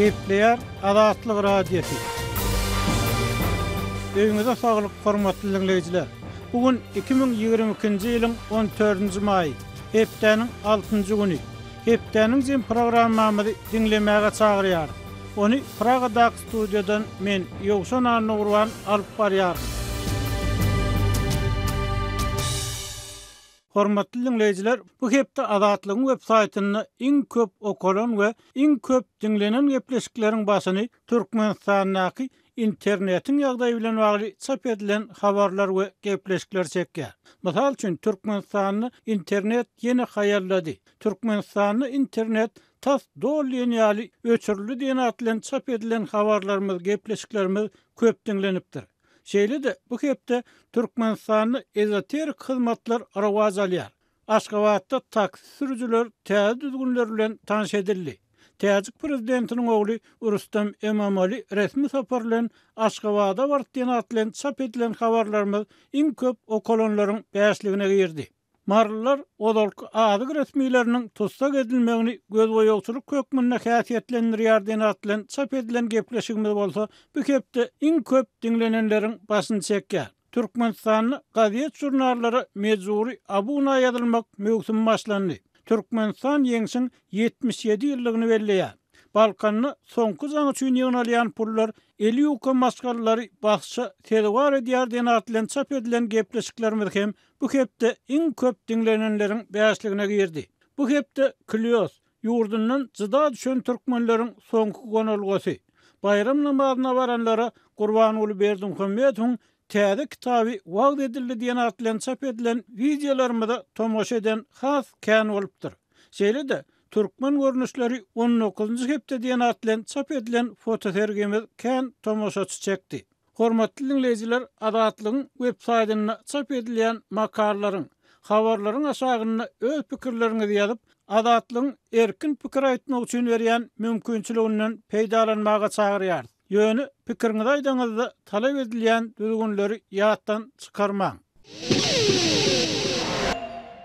Gepleýär Azatlyk Radiosy. Öýüňize saglyk, hormatly diňleýjiler! Bu gün 2022-nji ýylyň on dördünji maýy, hepdäniň altynjy güni. Hepdäniň jem programmamyzy diňlemäge çagyrýarys. Ony Pragadaky studiýadan men, Ýowşan Annagurban alyp barýaryn. Hormatly diňleýjiler, bu hepde Azatlygyň web saýtynda iň köp okalan we iň köp diňlenen gepleşikleriň başyny Türkmenistandaky internetiň ýagdaýy bilen bagly çap edilen habarlar we gepleşikler çekýär. Mysal üçin, Türkmenistanda internet ýene haýallady, Türkmenistanda internet tas doly diýen ýaly öçürildi diýen at bilen çap edilen habarlarymyz, gepleşiklerimiz köp diňlenipdir. Şeýle-de, bu hepde Türkmenistanda ezoterik hyzmatlar rowaç alýar. Aşgabatda taksi sürüjiler täze düzgünler bilen tanyş edildi. Täjik prezidentiniň ogly Rustam Emomali resmi sapar bilen Aşgabada bardy diýen at bilen çap edilen habarlarymyz iň köp okalanlaryň bäşligine girdi. Marylylar ozalky azyk resmileriniň tussag edilmegini gözboýagçylyk hökmünde häsiýetlendirýär diýen at bilen çap edilen gepleşigimiz bolsa bu hepde iň köp diňlenenleriň başyny çekýär. Türkmenistanda gazet-žurnallara mejbury abuna ýazylmak möwsümi başlandy. Türkmenistan Ýeňşiň 77 ýyllygyny belleýär. Balkanda soňky jaň üçin ýygnalýan pullar eli ýuka maşgalalary basyşa sezewar edýär diýen at bilen çap edilen gepleşiklerimiz hem bu hepde iň köp diňlenenleriň bäşligine girdi. Bu hepde Klýos, ýurdundan jyda düşen türkmenleriň soňky gonalgasy. Baýram namazyna baranlara Gurbanguly Berdimuhamedowyň täze kitaby wagyz edildi diýen at bilen çap edilen wideolarymyza tomaşa eden has kän bolupdyr. Şeýle-de, Türkmen görnüşleri on dokuzynjy hepde diýen at bilen çap edilen fotosergimiz kän tomaşaçy çekdi. Hormatly diňleýjiler Azatlygyň web saýtynda çap edilýän makalalaryň, habarlaryň aşagynda öz pikirleriňizi ýazyp, Azatlygyň erkin pikir aýtmak üçin berýän mümkinçiliginden peýdalanmaga çagyrýarys. Ýöne pikiriňizi aýdaňyzda talap edilýän düzgünleri ýatdan çykarmaň.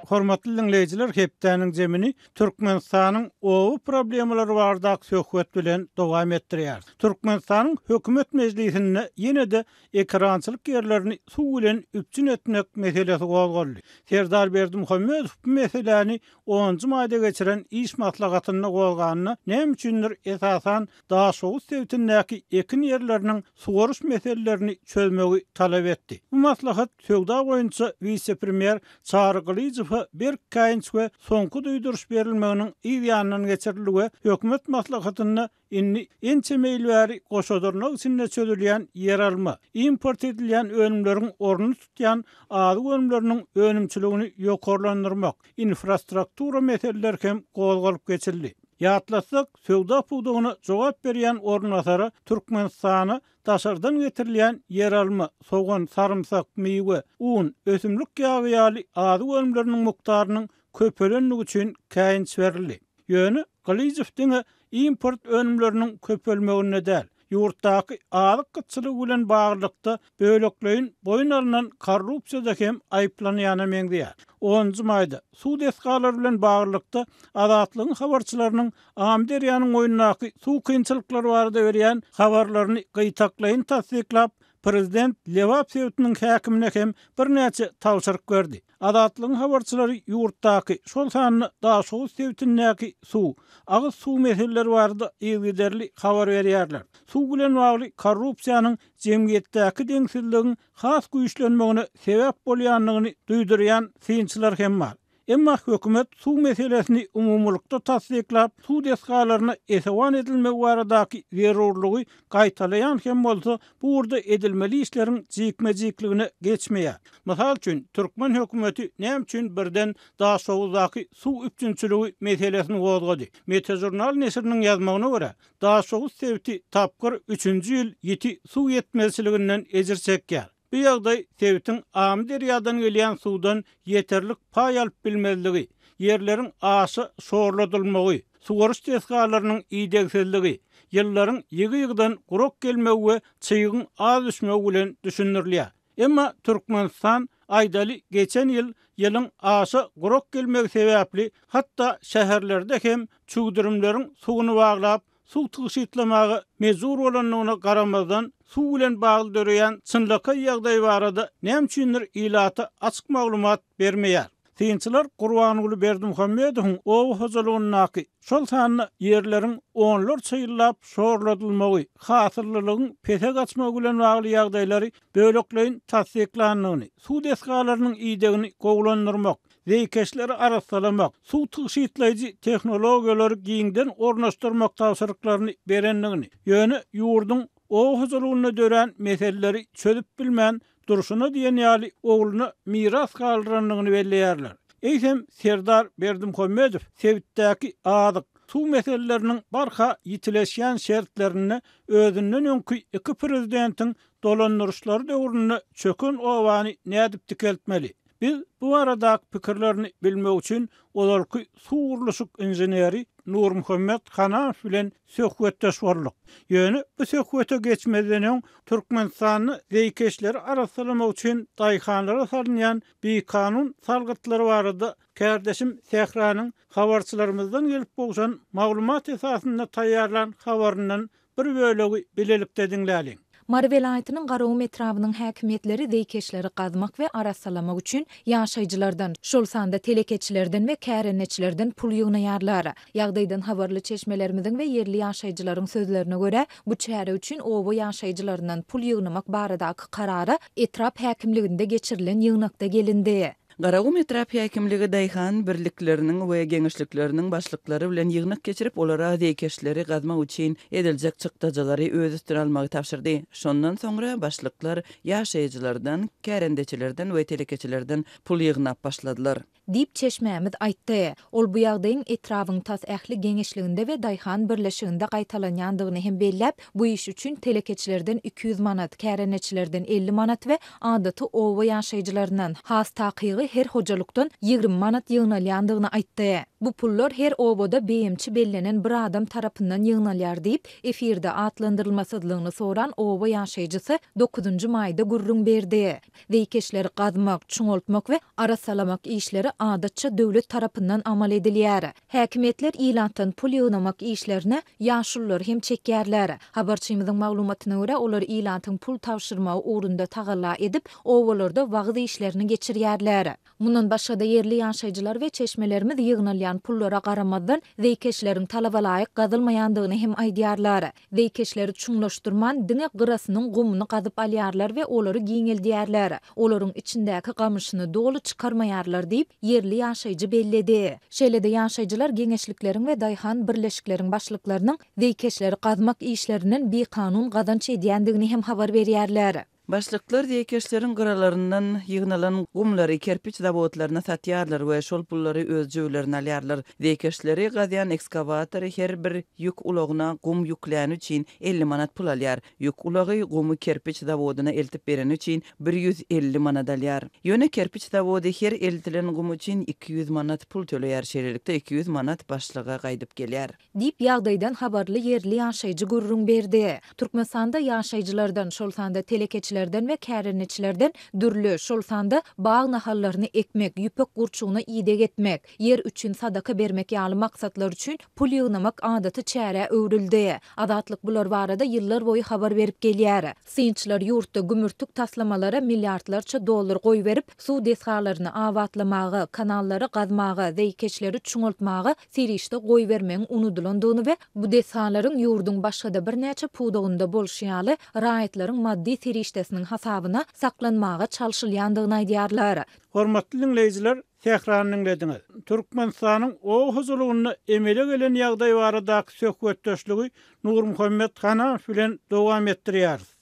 Hormatly diňleýjiler hepdäniň jemini Türkmenistanyň oba problemalary baradaky söhbet bilen dowam etdirýäris. Türkmenistanyň Hökümet mejlisinde ýene-de ekerançylyk ýerlerini suw bilen üpjün etmek meselesi gozgaldy. Serdar Berdimuhamedow bu meseläni onunjy maýda geçiren iş maslahatynda gozganda näme üçindir esasan Daşoguz sebitindäki ekin ýerleriniň suwaryş meselelerini çözmegi talap etdi. Bu maslahat söwda boýunça wise-premýer Çary Gylyjowa berk käýinç we soňky duýduryş berilmeginiň yz ýanyndan geçirildi we hökümet maslahatynda indi ençeme ýyl bäri goşadyrnak içinde çözülýän ýeralma, import edilýän önümleriň ornuny tutýan azyk önümleriniň önümçiligini ýokarlandyrmak, infrastruktura meseleleri hem gozgalyp geçildi. Ýatlatsak, söwda pudagyna jogap berýän orunbasara Türkmenistana daşardan getirilýän ýeralma, sogan, sarymsak, miwe, un, ösümlik ýagy ýaly azyk önümleriniň mukdarynyň köpelendigi üçin käýinç berildi. Ýöne Gylyjow diňe import önümleriniň köpelmeginde däl, ýurtdaky azyk gytçylygy bilen baglylykda bölekleýin boýun alnan korrupsiýada hem aýyplanýana meňzeýär. Onunjy maýda, suw desgalary bilen baglylykda Azatlygyň habarçylarynyň Amyderýanyň boýundaky suw kynçylyklary barada berýän habarlaryny gytaklaýyn tassyklap, prezident Lebap sebitiniň häkimine hem birnäçe tabşyryk berdi. Azatlygyň habarçylary ýurtdaky, şol sanda Daşoguz sebitindäki suw, agyz suw meseleleri barada yzygiderli habar berýärler. Suw bilen bagly korrupsiýanyň jemgyýetdäki deňsizligiň has güýçlenmegine sebäp bolýandygyny duýdurýan synçylar hem bar. Emma hökümet suw meselesini umumylykda tassyklap, suw desgalaryna esewan edilmegi baradaky zerurlygy gaýtalaýan hem bolsa, bu ugurda edilmeli işleriň jikme-jikligine geçmeýär. Mysal üçin, türkmen hökümeti näme üçin birden Daşoguzdaky suw üpjünçiligi meselesini gozgady? Metažurnal neşiriniň ýazmagyna görä, Daşoguz sebiti tapgyr üçünji ýyl ýiti suw ýetmezçiliginden ejir çekýär. Bu ýagdaý sebitiň Amyderýadan gelýän suwdan ýeterlik paý alyp bilmezligi, ýerleriň aşa şorladylmagy, suwaryş desgalarynyň idegsizligi, ýyllaryň ýygy-ýygydan gurak gelmegi we çygyň az düşmegi bilen düşündirilýär. Emma Türkmenistan, aýdaly, geçen ýyl ýylyň aşa gurak gelmegi sebäpli hatda şäherlerde hem çüwdürimleriň suwuny baglap, suw tygşytlamaga mejbur bolandygyna garamazdan, suw bilen bagly döreýän çynlakaý ýagdaý barada näme üçindir ilata açyk maglumat bermeýär. Synçylar Gurbanguly Berdimuhamedowyň oba hojalygyndaky, şol sanda ýerleriň onlarça ýyllap şorladylmagy, hasyllylygyň pese gaçmagy bilen bagly ýagdaýlary bölekleýin tassyklandygyny, suw desgalarynyň idegini gowulandyrmak, zeýkeşleri arassalamak, suw tygşytlaýjy tehnologiýalary giňden ornaşdyrmak tabşyryklaryny berendigini, ýöne ýurduň oba hojalygynda dörän meseleleri çözüp bilmän durşuna diýen ýaly ogluna miras galdyrandygyny belleýärler. Eýsem, Serdar Berdimuhamedow sebitdäki azyk, suw meseleleriniň barha ýitileşýän şertlerinde özünden öňki iki prezidentiň dolandyryşlary döwründe çöken obany nädip dikeltmeli? Biz bu baradaky pikirlerini bilmek üçin ozalky suw gurluşyk inženeri Nurmuhammet Hanamow bilen söhbetdeş bolduk. Ýöne bu söhbete geçmezden öň Türkmenistanda zeýkeşleri arassalamak üçin daýhanlara salynýan bikanun salgytlar barada kärdeşim Sähranyň habarçylarymyzdan gelip gowşan maglumat esasynda taýýarlan habaryndan Bir bölegi bilelikde diňläliň. Mary welaýatynyň Garagum etrabynyň häkimiýetleri zeýkeşleri gazmak we arassalamak üçin ýaşaýjylardan, şol sanda telekeçilerden we kärendeçilerden pul ýygnaýarlar. Ýagdaýdan habarly çeşmelerimiziň we ýerli ýaşaýjylaryň sözlerine görä, bu çäre üçin oba ýaşaýjylaryndan pul ýygnamak baradaky karara etrap häkimliginde geçirilen ýygnakda gelindi. Garagum etrap häkimligi daýhan birlikleriniň we geňeşlikleriniň başlyklary bilen ýygnak geçirip, olara zeýkeşleri gazmak üçin ediljek çykdajylary öz üstüne almagy tabşyrdy. Şondan soňra başlyklar ýaşaýjylardan, kärendeçilerden we telekeçilerden pul ýygnap başladylar. Diýip, çeşmämiz aýtdy. Ol bu ýagdaýyň etrabyň tas ähli geňeşliginde we daýhan birleşiginde gaýtalanýandygyny hem belläp, bu iş üçin telekeçilerden 200 manat, kärendeçilerden 50 manat we adaty oba ýaşaýjylaryndan, has takygy her hojalykdan 20 manat ýygnalýandygyny aýtdy. Bu pullar her obada beýemçi bellenen bir adam tarapyndan ýygnalýar diýip, efirde atlandyrylmasyzlygyny soran oba ýaşaýjysy dokuzynjy maýda gürrüň berdi. Zeýkeşleri gazmak, çuňaltmak we arassalamak işleri adatça döwlet tarapyndan amal edilýär. Häkimiýetler ilatdan pul ýygnamak işlerine ýaşululary hem çekýärler. Habarçymyzyň maglumatyna görä, olar ilatyň pul tabşyrmagy ugrunda tagalla edip, obalarda wagyz işlerini geçirýärler. Mundan başga-da, ýerli ýaşaýjylar we çeşmelerimiz ýygnalýan pullara garamazdan, zeýkeşleriň talabalaýyk gazylmaýandygyny hem aýdýarlar. Zeýkeşleri çuňlaşdyrman, diňe gyrasynyň gumuny gazyp alýarlar we olary giňeldýärler. Olaryň içindäki gamyşyny doly çykarmaýarlar diýip, ýerli ýaşaýjy belledi. Şeýle-de ýaşaýjylar geňeşlikleriň we daýhan birleşikleriň başlyklarynyň zeýkeşleri gazmak işlerinden bikanun gazanç edýändigini hem habar berýärler. Başlyklar zeýkeşleriň gyralaryndan ýygnalan gumlary kerpiç zawodlaryna satýarlar we şol pullary öz jübülerine alýarlar. Zeýkeşleri gazýan ekskawator her bir ýük ulagyna gum ýükläni üçin 50 manat pul alýar. Ýük ulagy gumy kerpiç zawodyna eltip bereni üçin 150 manat alýar. Ýöne kerpiç zawody her eltilen gum üçin 200 manat pul töleýär, şeýlelikde 200 manat başlyga gaýdyp gelýär. Diýip, ýagdaýdan habarly ýerli ýaşaýjy gürrüň berdi. Türkmenistanda ýaşaýjylardan, şol sanda telekeçilerden we kärendeçilerden dürli, şol sanda bag nahallaryny ekmek, ýüpek gurçugyna ideg etmek, ýer üçin sadaka bermek ýaly maksatlar üçin pul ýygnamak adaty çärä öwrüldi. Azatlyk bular barada ýyllarboýy habar berip gelýär. Synçylar ýurtda gümürtik taslamalara milliardlarça dollar goýberip, suw desgalaryny abatlamaga, kanallary gazmaga, zeýkeşleri çuňaltmaga serişde goýbermegiň unudylandygyny we bu desgalaryň ýurduň başga-da birnäçe pudagynda bolşy ýaly, raýatlaryň maddy serişdesiniň hasabyna saklanmaga çalşylýandygyny aýdýarlar. Hormatly diňleýjiler, Sährany diňlediňiz. Türkmenistanyň oba hojalygynda emele gelen ýagdaý baradaky söhbetdeşligi Nurmuhammet Hanamow bilen dowam etdirýäris.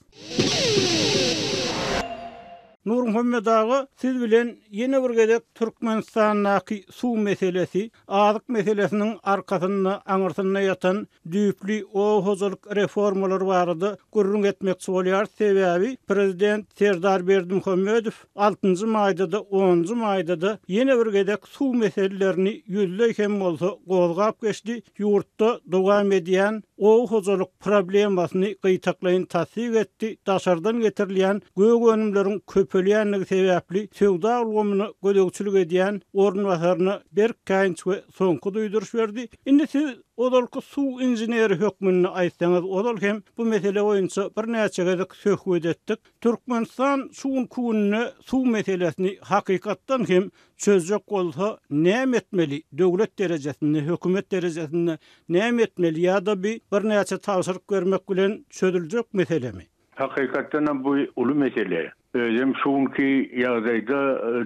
Nurmuhammet aga, siz bilen ýene bir gezek Türkmenistandaky suw meselesi, azyk meselesiniň arkasynda, aňyrsynda ýatan düýpli oba hojalyk reformalary barada gürrüň etmekçi bolýarys. Sebäbi prezident Serdar Berdimuhamedow altynjy maýda-da, onunjy maýda-da ýene bir gezek suw meselelerini ýüzleý hem bolsa gozgap geçdi, ýurtda dowam edýän oba hojalyk problemasyny gytaklaýyn tassyk etdi, daşardan getirilýän gök önümleriň köpelmegi. köpelýändigi sebäpli söwda ulgamyna gözegçilik edýän orunbasaryna berk käýinç we soňky duýduryş berdi. Indi siz ozalky suw inženeri hökmünde aýtsaňyz, ozal hem bu mesele boýunça birnäçe gezek söhbet etdik. Türkmenistan şu günki günde suw meselesini hakykatdan hem çözjek bolsa näme etmeli, döwlet derejesinde, hökümet derejesinde näme etmeli ýa-da bi birnäçe tabşyryk bermek bilen çözüljek meselemi? Hakykatdanam bu uly mesele. Özem şu günki ýagdaýda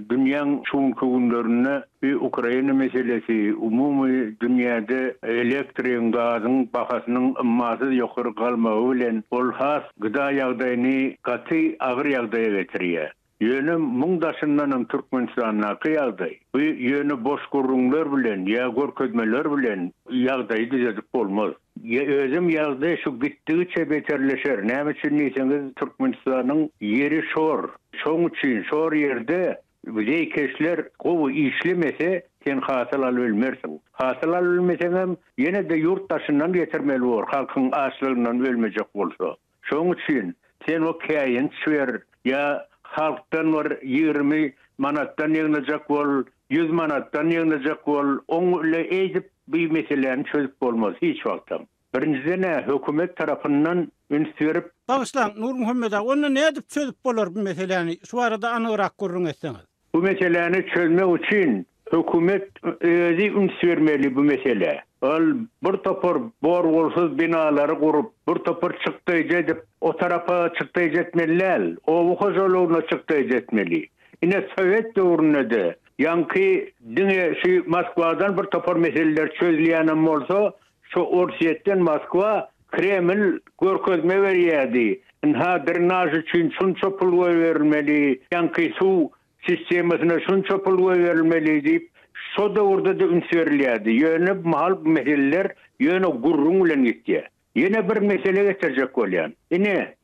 dünýäň şu günki günlerinde bi Ukraina meselesi, umumy dünýäde elektrigiň, gazyň bahasynyň ymmasyz ýokary galmagy bilen ol has gda ýagdaýyny gaty agyr ýagdaýa getirýär. Ýöne muň daşyndanam Türkmenistandaky ýagdaý, bu ýöne boş gürrüňler bilen ýa görkezmeler bilen ýagdaýy düzedip bolmaz. Ýa özem ýagdaý şu gitdigiçe beterleşer. Näme üçin diýseňiz Türkmenistanyň ýeri şor. Şoň üçin şor ýerde zeýkeşler gowy işlemese sen hasyl alybilmersiň. Hasyl alybilmeseňem ýene-de ýurt daşyndan getirmeli bor halkyň açlygyndan ölmejek bolsa. Şoň üçin sen o käýinç ber, ýa halkdan bir 20 manatdan ýygnajak bol, 100 manatdan ýygnajak bol, oň ile eýdip bi meseläni çözüp bolmaz hiç wagtam. Birinjiden-ä hökümet tarapyndan üns berip. Bagyşlaň, Nurmuhammet aga, onda nädip çözüp bolar bu meseläni, şu barada anygrak gürrüň etseňiz. Bu meseläni çözmek üçin hökümet özi üns bermeli bu meselä. Ol bir topar bor-bolsuz binalary gurup, bir topar çykdaýjy edip, o tarapa çykdaýjy etmeli däl, oba hojalygyna çykdaýjy etmeli. Ine sowet döwründe-de ýaňky diňe şu Moskwadan bir topar meseleler çözülýänem bolsa, şu Orsýetden Moskwa, Kreml görkezme berýärdi. Ynha drenaž üçin şunça pul goýberilmeli, ýaňky suw sistemasyna şunça pul goýberilmeli diýip, şo döwürde-de üns berilýärdi. Ýöne bu mahal bu meseleler ýöne gürrüň bilen gitýär. Ýene bir mesele getirjek bolýan. Ine,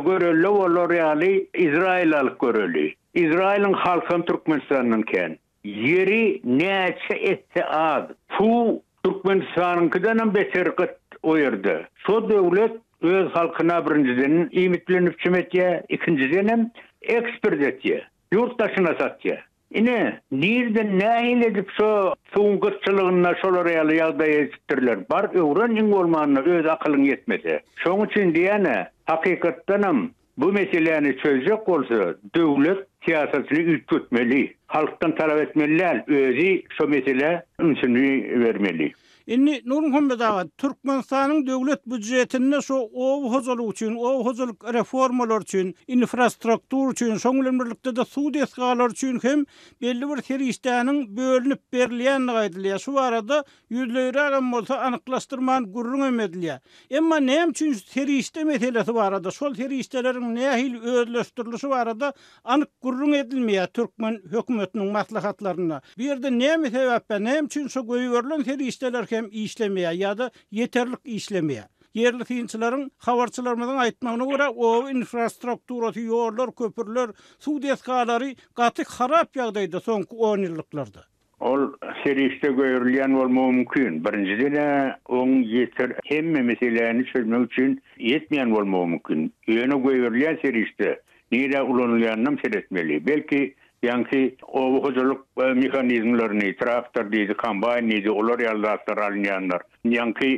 görelde bolar ýaly Izraýyly alyp göreli. Izraýylyň halkam Türkmenistandan kän. Ýeri näçe etse az. Suw Türkmenistanyňkydanam beter gyt o ýerde. Şo döwlet öz halkyna birinjiden iýmit bilen üpjüm etýär, ikinjidenem eksport etýär. Ýurt daşyna satýar. Ine, nirden nähili edip şo suwuň gytçylygynda şolar ýaly ýagdaýa ýetipdirler. Bar öwren iň bolmanda öz akylyň ýetmese. Şoň üçin diýýän-ä, hakykatdanam Bu meseläni çözjek bolsa döwlet syýasatyny üýtgetmeli. Halkdan talap etmeli däl, özi şo meselä ünsüni bermeli. Indi Nurmuhammet aga, Türkmenistanyň döwlet býujetinde şo oba hojalygy üçin, oba hojalyk reformalary üçin, infrastruktura üçin, şoň bilen birlikde-de suw desgalary üçin hem belli bir serişdäniň bölünip berilýändigi aýdylýar. Şu barada Ýüzleýrägem bolsa anyklaşdyrman gürrüňem edilýär. Emma näme üçin şu serişde meselesi barada, şol serişdeleriň nähili özleşdirilişi barada anyk gürrüň edilmeýär türkmen hökümetiniň maslahatlarynda? Bu ýerde näme sebäp bar, näme üçin şu goýberilen serişdeler hem işlemeýär ýa-da ýeterlik işlemeýär? Ýerli synçylaryň, habarçylarymyzyň aýtmagyna görä, oba infrastrukturasy, ýollar, köprüler, suw desgalary gaty harap ýagdaýda soňky onýyllyklarda. Ol serişde goýberilýän bolmagy mümkin. Birinjiden-ä, oň ýeter hemme meseläni çözmek üçin ýetmeýän bolmagy mümkin. Ýöne goýberilýän serişde nirä ulanylýanynam seretmeli. Belki, ýaňky oba hojalyk mehanizmlerini, traktor diýdi, kombaýn diýdi, olar ýaly zatlar alynýandyr. Ýaňky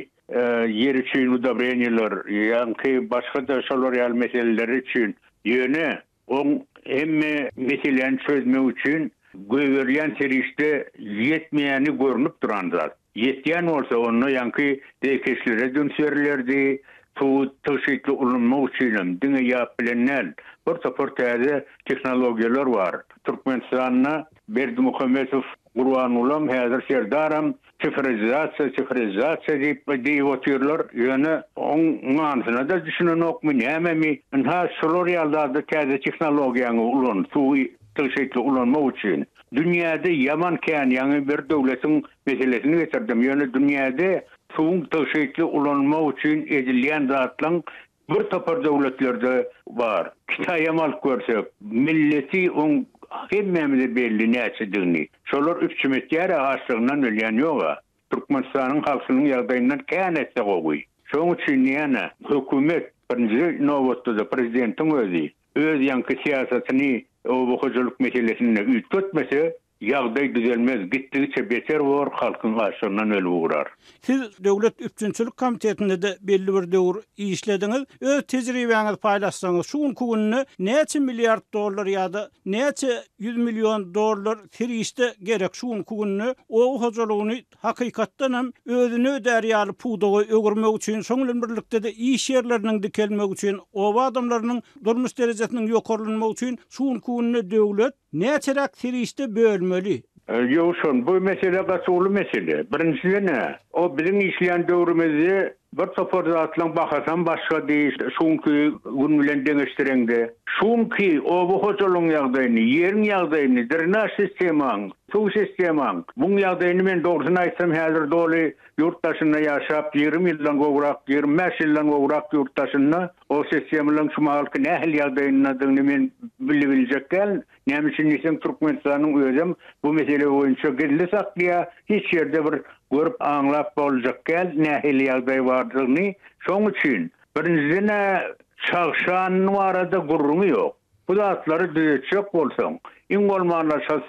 ýer üçin udobreniýeler, ýaňky başga-da şolar ýaly meseleler üçin. Ýöne Oň hemme meseläni çözmek üçin goýberilýän serişde ýetmeýäni görnüp duran zat. Ýetýän bolsa onda ýaňky zeýkeşlere-de üns berilerdi, suwy tygşytly ulanmak üçinem diňe ýap bilen däl, bir topar täze tehnologiýalar bar. Türkmenistanda Berdimuhamedow Gurbangulam häzir Serdaram Sifrizasiýa, sifrizasiýa diýip diýip otyrlar, ýöne oň manysyna-da düşünenokmy, nämemi? Ynha, şular ýaly zady täze tehnologiýaňy ulan, suwy tygşytly ulanmak üçin. Dünýäde ýaman kän, ýaňy bir döwletiň meselesini getirdim, ýöne dünýäde suwuň tygşytly ulanmak üçin edilýän zatlaň Bir topar döwletlerde bar. Kitaýam alyp görsek, milleti oň hemmämize belli näçedigini. Şolar üpjüm etýär-ä, açlygyndan ölýän ýog-a. Türkmenistanyň halkynyň ýagdaýyndan kän esse gowy. Şoň üçin diýýän-ä, hökümet, birinji nobatda-da prezidentiň özi, öz ýaňky syýasatyny. oba hojalyk meselesinde üýtgetmese, ýagdaý düzelmez, gitdigiçe beter bor, halkyň açlygyndan ölüp ugrar. Siz Döwlet üpjünçilik komitetinde-de belli bir döwür işlediňiz. Öz tejribäňizi paýlaşsaňyz, şu günki günde näçe milliard dollar ýa-da näçe ýüz million dollar serişde gerek şu günki günde oba hojalygyny hakykatdan hem özüni ödär ýaly pudaga öwürmek üçin, şoň bilen birlikde-de iş ýerleriniň dikelmegi üçin, oba adamlarynyň durmuş derejesiniň ýokarlanmagy üçin şu günki günde döwlet näçeräk serişde bölmeli? Ýowşan, bu mesele gaty uly mesele. Birinjiden-ä, o biziň işleýän döwrümizde bir topar zatlaryň bahasam başgady, şu günki gün bilen deňeşdireňde. Şu günki oba hojalygyň ýagdaýyny, ýeriň ýagdaýyny, drenaž sistemaň, suw sistemaň, muň ýagdaýyny men dogrusyny aýtsam häzir doly ýurt daşynda ýaşap, 20 ýyldan gowrak, 25 ýyldan gowrak ýurt daşynda o sistemalaryň şu mahalky nähili ýagdaýyndadygyny men bilibiljek däl. Näme üçin diýseň Türkmenistanyň özem bu mesele boýunça gizli saklaýar, hiç ýerde bir görüp aňlap boljak däl nähili ýagdaý bardygyny. Şoň üçin birinjiden-ä çagşan barada gürrüňi ýok. Bu zatlary düzetjek bolsaň, iň bolmanda şo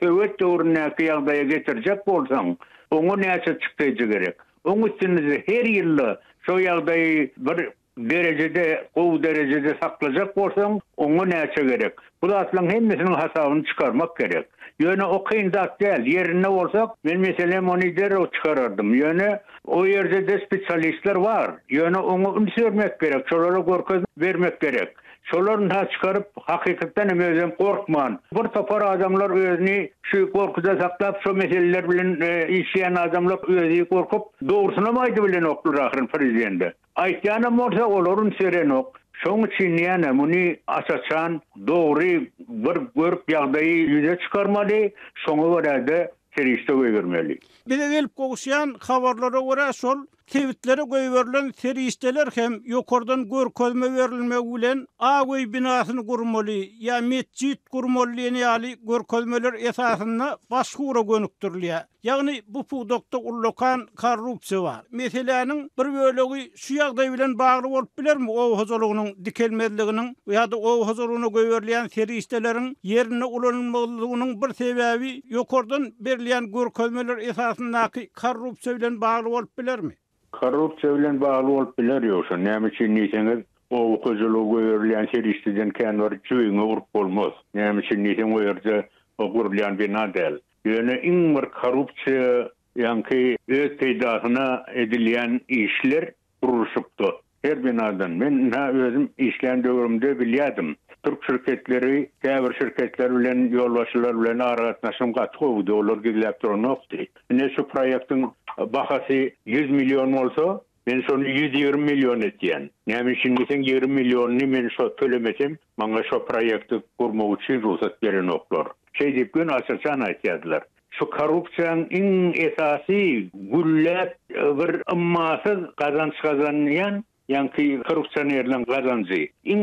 sowet döwründäki ýagdaýa getirjek bolsaň, oňa näçe çykdajy gerek. Oň üstünde-de her ýylda şo ýagdaýy bir derejede, gowy derejede saklajak bolsaň, oňa näçe gerek? Bu zatlaryň hemmesiniň hasabyny çykarmak gerek. Ýöne o kyn zat däl. Ýerinde bolsak, men meselem ony derrew çykarardym. Ýöne o ýerde-de spesialistler bar. Ýöne oňa üns bermek gerek, şolara görkezme bermek gerek. Şolar ynha çykaryp, hakykatdan hem özem gorkman, bir topar adamlar özüni şu gorkuda saklap, şo meseleler bilen işleýän adamlar özi gorkup, dogrusynam aýdybilenoklar ahyryn prezidende. Aýtýanam bolsa olar üns berenok. Şoň üçin ýene muny aç-açan, dogry bir görüp ýagdaýy ýüze çykarmaly, şoňa görä-de serişde goýbermeli. Bize gelip gowuşýan habarlara görä şol sebitlere goýberilen serişdeler hem ýokardan görkezme berilmegi bilen Ak öý binasyny gurmaly ýa metjit gurmaly diýen ýaly görkezmeler esasynda başga ugra gönükdirilýär. Ýagny bu pudakda ullakan korrupsiýa bar. Meseläniň bir bölegi şu ýagdaý bilen bagly bolup bilermi, oba hojalygynyň dikelmezliginiň ýa-da oba hojalygyna goýberilýän serişdeleriň ýerinde ulanylmazlygynyň bir sebäbi ýokardan berilýän görkezmeler esasyndaky korrupsiýa bilen bagly bolup bilermi? Korrupsiýa bilen bagly bolup biler ýogsa, näme üçin diýseňiz, oba hojalyga goýberilýän serişdeden kän bir jübiňe urup bolmaz. Näme üçin diýseň, o ýerde o gurulýan bina däl. Ýöne iň bir korrupsiýa ýaňky öz peýdasyna edilýän işler gurluşykda. Her binadan. Men ynha özüm işlän döwrümde bilýärdim. Türk şirketleri käbir şirketler bilen ýolbaşçylar bilen aragatnaşygym gaty gowudy, olar gizläp duranokdy. Ine şu proýektiň bahasy 100 million bolsa, men şony 120 million etýän. Näme üçin diýseň 20 millionyny men şo tölemesem, maňa şo proýekti gurmak üçin rugsat berenoklar. Şeý diýip göni aç-açan aýtýardylar. Şu korrupsiýaň iň esasy gülläp bir ymmasyz gazanç gazanýan ýaňky korrupsionerleň gazanjy iň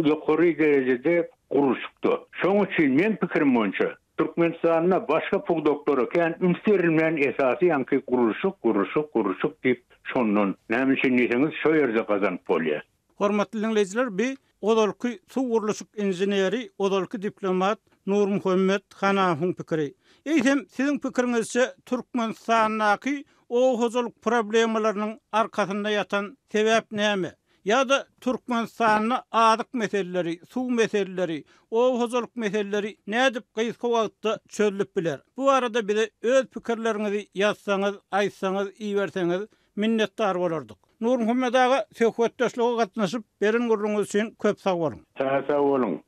ýokary derejede gurluşykda. Şoň üçin meň pikirim boýunça Türkmenistanda başga pudaklara kän üns berilmän esasy ýaňky gurluşyk gurluşyk gurluşyk diýip şondan näme üçin diýseňiz şo ýerde gazanyp bolýar. Hormatly diňleýjiler bi ozalky suw gurluşyk inženeri, ozalky diplomat Nurmuhammet Hanafowyň pikiri. Eýsem siziň pikiriňizçe Türkmenistandaky oba hojalyk problemalarynyň arkasynda ýatan sebäp näme? Ýa-da Türkmenistanda azyk meseleleri, suw meseleleri, oba hojalyk meseleleri nädip gysga wagtda çözlüp biler? Bu barada bize öz pikirleriňizi ýazsaňyz, aýtsaňyz, iberseňiz Minnetdar bolardyk. Nurmuhammet aga söhbetdeşlige gatnaşyp beren gürrüňiz üçin köp sag boluň. Sag sag boluň.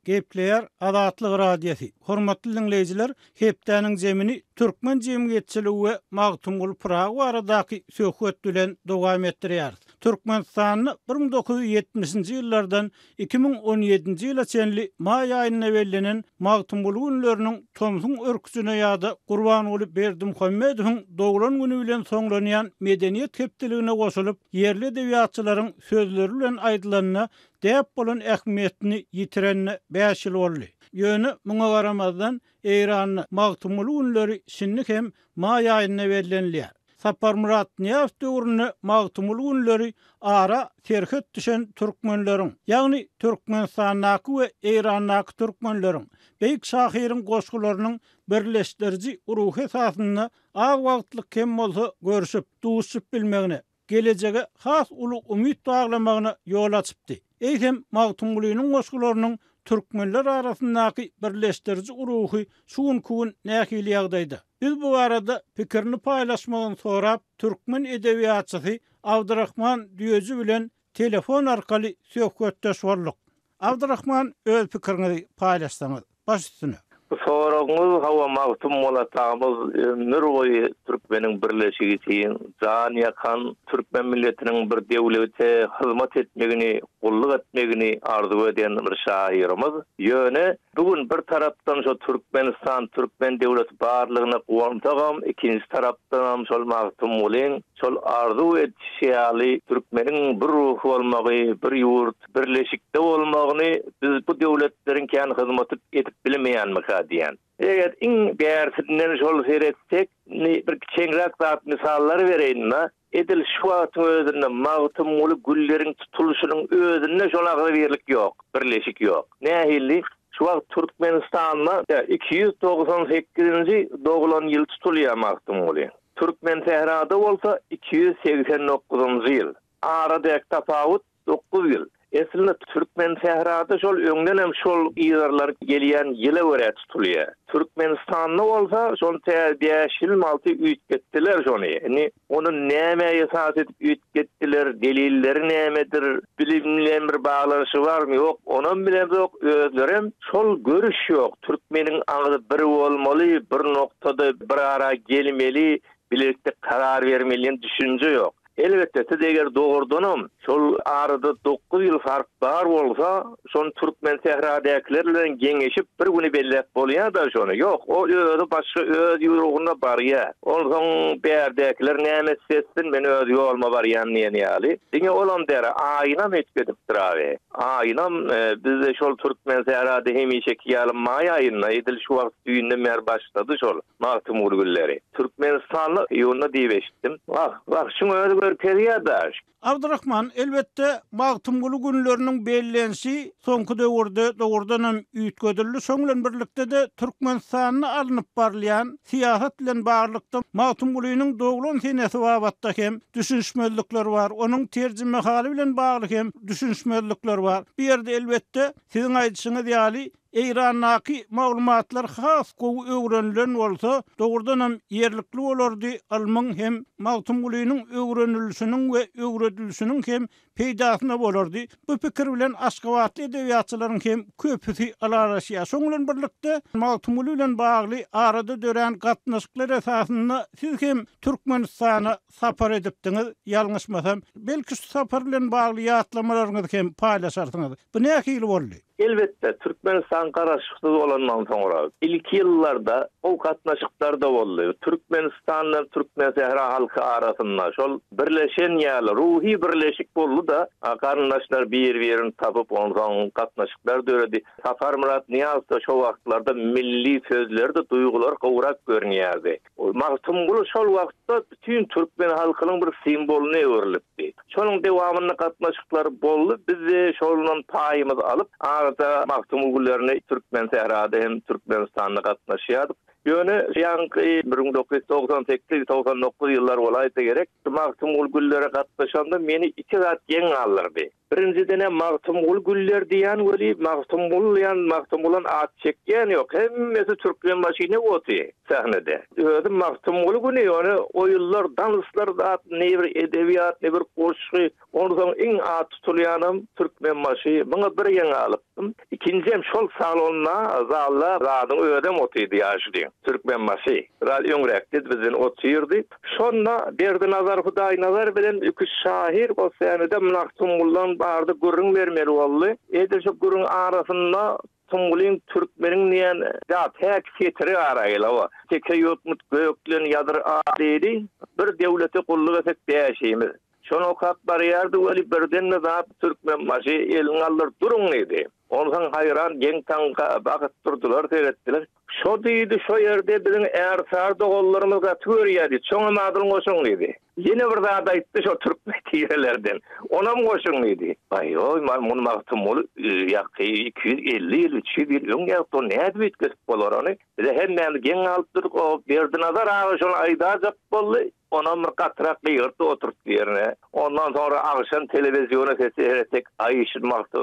Gepleýär Azatlyk Radiosy. Hormatly diňleýjiler, hepdäniň zemini türkmen jemgyýetçiligi we Magtymguly Pyragy baradaky söhbet bilen dowam etdirýäris. Türkmenistanda 1970-nji ýyllardan 2017-nji ýyla çenli maý aýynda bellenen Magtymguly günleriniň tomsuň örküjine ýa-da Gurbanguly Berdimuhamedowyň doglan güni bilen soňlanýan Medeniýet hepdeligine goşulyp, ýerli edebiýatçylaryň sözleri bilen aýdylanda, däp bolan ähmiýetini ýitirenine bäş ýyl boldy. Ýöne muňa garamazdan, Eýranda Magtymguly günleri şindi hem maý aýynda bellenilýär. Saparmyrat Nyýazow döwründe Magtymguly günleri ara serhet düşen türkmenleriň, ýagny Türkmenistandaky we Eýrandaky türkmenleriň, beýik şahyryň goşgularynyň birleşdiriji ruhy esasynda az wagtlyk hem bolsa görşüp, duşup bilmegine, gelejege has uly umyt baglamagyna ýol açypdy. Eýsem, Magtymgulynyň goşgularynyň türkmenler arasyndaky birleşdiriji ruhy şu günki gün nähili ýagdaýda? Biz bu barada pikirini paýlaşmagyny sorap, türkmen edebiýatçysy Abdyrahman Düýeji bilen telefon arkaly söhbetdeş bolduk. Abdyrahman öz pikiriňizi paýlaşsaňyz. Baş üstüne. Bu soragyňyz hawa Magtymguly atamyz ömür boýy türkmeniň birleşigi üçin jan ýakan, türkmen milletiniň bir döwlete hyzmat etmegini, gulluk etmegini arzuw eden bir şahyrymyz. Ýöne bu gün bir tarapdan şo Türkmenistan, türkmen döwleti barlygyna guwansagam, ikinji tarapdanam şol Magtymgulyň şol arzuw edişi ýaly türkmeniň bir ruh bolmagy, bir ýurt, birleşikde bolmagyny biz bu döwletleriň kän hyzmaty edip bilmeýänmika diýýän. Eger iň bärsinden şol seretsek, indi bir kiçeňräk zat mysallar bereýin-de, edil şu wagtyň özünde Magtymguly gülleriň tutulyşynyň özünde şol agzybirlik ýok, birleşik ýok. Nähili? Şu wagt Türkmenistanda 298-nji doglan ýyl tutulýar Magtymgulyň. Türkmensährada bolsa 289-njy ýyl. Aradäki tapawut 9 ýyl. Eslinde Türkmensährada şol öňdenem şol yzarlanyp gelýän ýyla görä tutulýar. Türkmenistanda bolsa şony tä bäş ýylmy alty üýtgetdiler şony. Indi ony nämä esas edip üýtgetdiler, delilleri nämedir, bilim bilen bir baglanyşygy barmy ýok onam bilemzok, özlerem şol görüş ýok. Türkmeniň agzy bir bolmaly, bir noktada bir ara gelmeli, bilelikde karar bermeli diýen düşünje ýok. Elbetde, siz eger dogrudanam şol arada dokuz ýyl fark bar bolsa, şony Türkmensähradäkiler bilen geňeşip bir güni belläp bolýa-da şony. Ýok, o özi başga öz ýurugyna barýa. Onsoň bärdäkiler näme etse etsin, men öz ýoluma barýan diýen ýaly. Diňe olam däl, aýynam üýtgedipdir abi. Aýynam bizde şol Türkmensährada hemişeki ýaly maý aýynda, edil şu wagt düýnden bäri başlady şol. Magtymguly gülleri. Türkmenistanda iýunda diýip eşitdim. Wah, wah, şuň özi görkezýär-dä. Abdyrahman, elbetde, Magtymguly günleriniň bellenişi soňky döwürde dogrudanam üýtgedildi. Şoň bilen birlikde-de Türkmenistanda alnyp barylýan syýasat bilen baglylykda Magtymgulynyň doglan senesi babatda hem düşünişmezlikler bar, onuň terjimehaly bilen bagly hem düşünişmezlikler bar. Bu ýerde, elbetde, siziň aýdyşyňyz ýaly, Eýrandaky maglumatlar has gowy öwrenilen bolsa, dogrudanam ýerlikli bolardy, ylmyň hem Magtymgulynyň öwrenilişiniň we öwredilişiniň hem peýdasyna bolardy. Bu pikir bilen aşgabatly edebiýatçylaryň hem köpüsi ylalaşýar. Şoň bilen birlikde, Magtymguly bilen bagly arada dörän gatnaşyklar esasynda siz hem Türkmenistana sapar edipdiňiz, ýalňyşmasam. Belki şu sapar bilen bagly ýatlamalaryňyzy hem paýlaşarsyňyz. Bu nähili boldy? Elbetde, Türkmenistan garaşsyz bolandan soňra, ilki ýyllarda gowy gatnaşyklar-da boldy. Türkmenistan bilen Türkmensähra halky arasynda şol birleşen ýaly ruhy birleşik boldy-da, garyndaşlar bir-birini tapyp, onsoň gatnaşyklar döredi. Saparmyrat Nyýazow-da şo wagtlarda milli sözler-de, duýgular gowrak görünýärdi. Magtymguly şol wagtda bütin türkmen halkynyň bir simwolyna öwrülipdi. Şonuň dowamynda gatnaşyklar boldy. Biz-de şondan paýymyzy alyp, arada Magtymguly günlerine Türkmensährada hem Türkmenistanda gatnaşýardyk. Ýöne ýaňky 1998, 99 ýyllar bolaýsa gerek, Magtymguly günlere gatnaşamda meni iki zat geň galdyrdy. Birinjiden-ä Magtymguly güller diýýän weli, Magtymguly diýýän, Magtymgulan at çekýän ýok. Hemmesi Türkmenbaşy ne oty sahnede. Özi Magtymguly güni ýöne oýunlar, danslar zat, ne bir edebiýat, ne bir goşgy. Onsoň iň at tutulýanam Türkmenbaşy. Muňa bir geň galypdym. Ikinjiem şol salonda, zalda zadyň özem otydy ýaşuly. Türkmenbaşy. Biraz öňräkdedi bizden otyrdy. Şonda Berdinazar Hudaýnazar bilen iki-üç şahyr o sänede Magtymgulydan barada gürrüň bermeli boldy. Edil şu gürrüň arasynda Tymgulyň türkmeniň diýen zat häk setiri araýyl-ow. Teke ýurtmut göklen ýazyr a diýdi. Bir döwlete gulluk etsek bäşimiz. Şony okap barýardy weli birden-de zat Türkmenbaşy elini galdyryp duruň diýdi. Onsoň haýran geň-taň bakyp durdular, seretdiler. Şo diýdi, şo ýerde biziň ärsary doganlarymyz gaty görýär diýdi. Şoňam adyny goşuň diýdi. Ýene bir zat aýtdy şo türkmen tirelerden. Onam goşuň diýdi. Aý-oý, muny Magtymguly ýaky 250 ýyl, 300 ýyl öň ýazypdy, ony nädip üýtgedip bolar ony? Bize hemmämiz geň galyp durduk. O Berdinazar aga şony aýdajak boldy. Onam bir gatyrak gygyrtdy oturtdy ýerine. Ondan soňra agşam telewiziona seretsek, aý şu Magty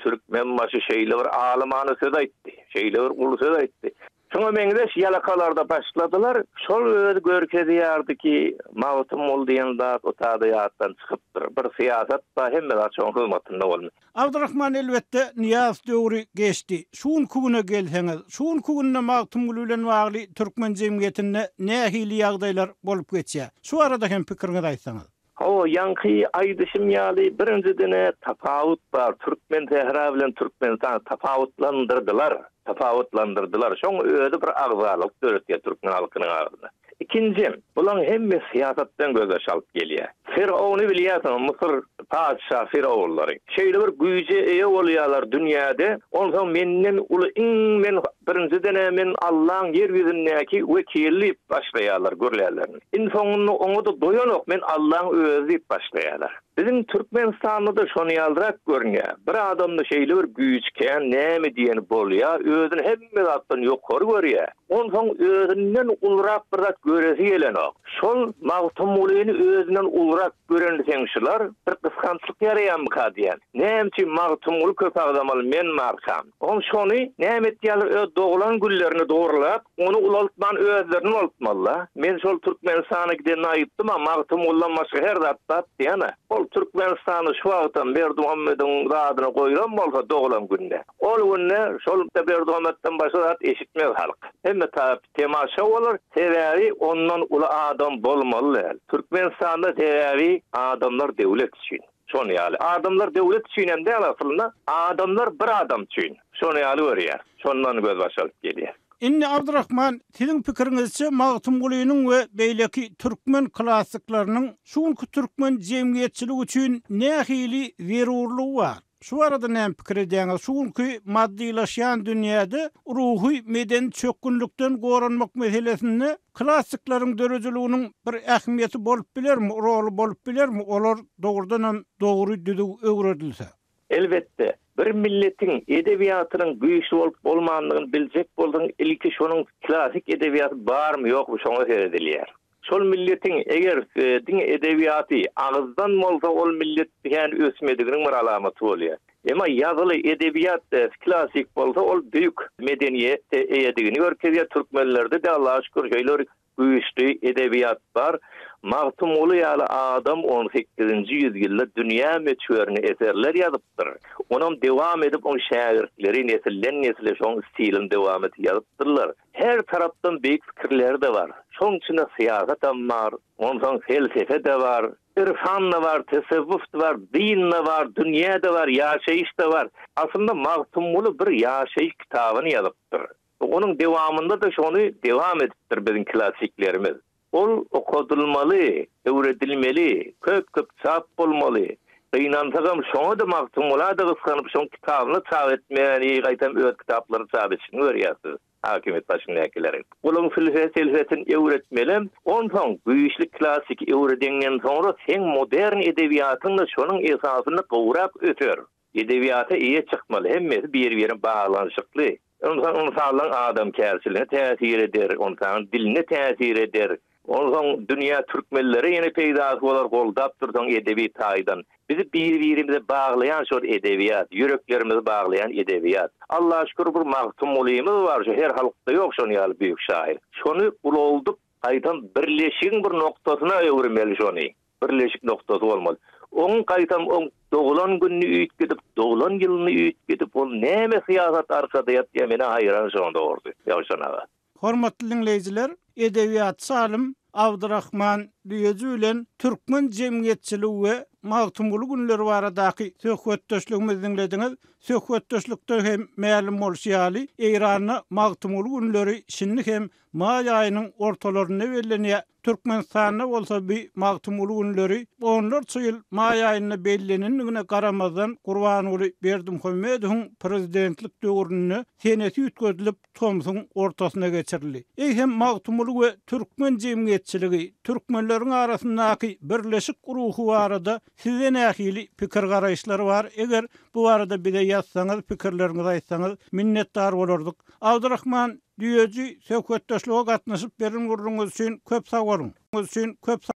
Türkmenbaşy şeýle bir alymana söz aýtdy, şeýle bir uly söz aýtdy. Şuňa meňzeş ýalakalarda başladylar. Şol özi görkezýärdi ki, Magtymguly diýen zat o tada ýatdan çykypdyr. Bir syýasat bar, hemme zat şoň hyzmatynda bolmaly. Abdyrahman elbetde Nyýazow döwri geçdi. Şu günki güne gelseňiz, şu günki günde Magtymguly bilen bagly türkmen jemgyýetinde nähili ýagdaýlar bolup geçýär? Şu barada hem pikiriňizi aýtsaňyz. Hawa, ýaňky aýdyşym ýaly, birinjiden-ä tapawut bar, Türkmensähra bilen Türkmenistan tapawutlandyrdylar, tapawutlandyrdylar. Şoň özi bir agzalyk döretýär türkmen halkynyň arasynda. Ikinjim, bulaň hemmesi syýasatdan gözbaş alyp gelýär. Firowny bilýärsiňiz, Müsür patyşa firowunlary. Şeýle bir güýje eýe bolýarlar dünýäde, onsoň menden uly iň men birinjiden-ä men Allaň ýer ýüzündäki wekili diýip başlaýarlar gürlärlerini. Iň soňunda oňa-da doýanok men Allaň özi diýip başlaýarlar. Biziň Türkmenistanda-da şony ýalyrak görünýär. Bir adamda şeýle bir güýç kän, näme diýeni bolýar, özüni hemme zatdan ýokary görýär. Onsoň özünden ulurak bir zat göresi gelenok. Şol Magtymgulyny özünden ulurak görenseň şular bir gysgançlyk ýaraýarmyka diýýän. Näme üçin Magtymguly köp agzamaly men barkam. Oň şony näme etýärler öz doglan günlerini dogrulap, Ony ulaltman özlerini ulaltmalyda. Men şol Türkmenistana gidende aýypdym-a Magtymgulydan başga her zat zat diýen-ä. Ol Türkmenistanda şu wagtam Berdimuhamediň zadyna goýlan bolsa doglan günde. Ol günde şol Berdimuhamedden başga zat eşitmez halk. Hemme tarap temaşa bolar. Sebäbi ondan uly adam bolmaly däl. Türkmenistanda sebäbi adamlar döwlet üçin. Şony ýaly. Adamlar döwlet üçin hem däl aslynda, adamlar bir adam üçin. Şony ýaly görýär. Şondan gözbaş alyp gelýär. Indi Abdyrahman, siziň pikiriňizçe Magtymgulynyň we beýleki türkmen klassyklarynyň şu günki türkmen jemgyýetçiligi üçin nähili zerurlygy bar? Şu barada näme pikir edýäňiz? Şu günki maddylaşýan dünýäde ruhy-medeni çökgünlikden goranmak meselesinde Klassyklaryň döredijiliginiň bir ähmiýeti bolup bilermi, roly bolup bilermi, olar dogrudanam dogry, düzüw öwredilse? Elbetde, bir milletiň edebiýatynyň güýçli bolup bolmandygyny biljek bolsaň, ilki şonuň klassyk edebiýaty barmy, ýokmy, şoňa seredilýär. Şol milletiň eger diňe edebiýaty agyzdan bolsa, ol millet kän ösmediginiň bir alamaty bolýar. Emma ýazyly edebiýat klassyk bolsa ol beýik medeniýete eýedigini görkezýär. Türkmenlerde-de Allaha şükür şeýle bir güýçli edebiýat bar. Magtymguly ýaly adam on sekizinji ýüzýylda dünýä möçberinde eserler ýazypdyr. Onam dewam edip oň şägirtleri nesilden-nesle şoň stilini dewam edip ýazypdyrlar. Her tarapdan beýik pikirleri-de bar. Şoň içinde syýasatam bar, onsoň pelsefe-de bar, Irfan-da bar, tesewwuf-da bar, din-de bar, dünýä-de bar, ýaşaýyş-da bar. Aslynda Magtymguly bir ýaşaýyş kitabyny ýazypdyr. Onuň dewamynda-da şony dewam edipdir biziň klassiklerimiz. Ol okadylmaly, öwredilmeli, köp-köp çap bolmaly. Gynansagam şoňa-da Magtymgula-da gysganyp şoň kitabyny çap etmäni gaýtam öz kitaplaryny çap edişini görýärsiz. Häkimiýet başyndakileriň. Olaň filfe-selfesini öwretmelem, onsoň güýçli klassyky öwredeňden soňra seň modern edebiýatyň-da şonuň esasynda gowrak öser. Edebiýata eýe çykmaly, hemmesi bir-birine baglanyşykly. Ynsan ynsanlaň adamkärçiligine täsir eder, ynsan diline täsir eder. Onsoň dünýä türkmenlere ýene peýdasy bolar goldap dursaň edebi taýdan. Bizi bir birimize baglaýan şol edebiýat, ýüreklerimizi baglaýan edebiýat. Allaha şükür bir Magtymgulymyz bar şu her halkda ýok şon ýaly beýik şahyr. Şony ulaldyp gaýtam birleşigiň bir noktasyna öwürmeli şony. Birleşik noktasy bolmaly. Oň gaýtam oň doglan gününi üýtgedip doglan ýylyny üýtgedip ol näme syýasat arkada ýatýa menä haýran şoň dogrusy Ýowşan aga. Hormatly diňleýjiler, edebiýatçy alym Abdyrahman Düýeji bilen türkmen jemgyýetçiligi we. Magtymguly günleri baradaky söhbetdeşligimizi diňlediňiz. Söhbetdeşlikde hem mälim bolşy ýaly, Eýranda Magtymguly günleri şindi hem maý aýynyň ortalarynda bellenýär. Türkmenistanda bolsa bi Magtymguly günleri onlarça ýyl maý aýynda bellenendigine garamazdan Gurbanguly Berdimuhamedowyň prezidentlik döwründe senesi üýtgedilip tomsuň ortasyna geçirildi. Eýsem Magtymguly we türkmen jemgyýetçiligi, türkmenleriň arasyndaky birleşik ruhy barada sizde nähili pikir-garaýyşlar bar? Eger bu barada bize ýazsaňyz, pikirleriňizi aýtsaňyz minnetdar bolardyk. Abdyrahman Düýeji söhbetdeşlige gatnaşyp beren gürrüňiňiz üçin köp sag boluň. Üçin köp.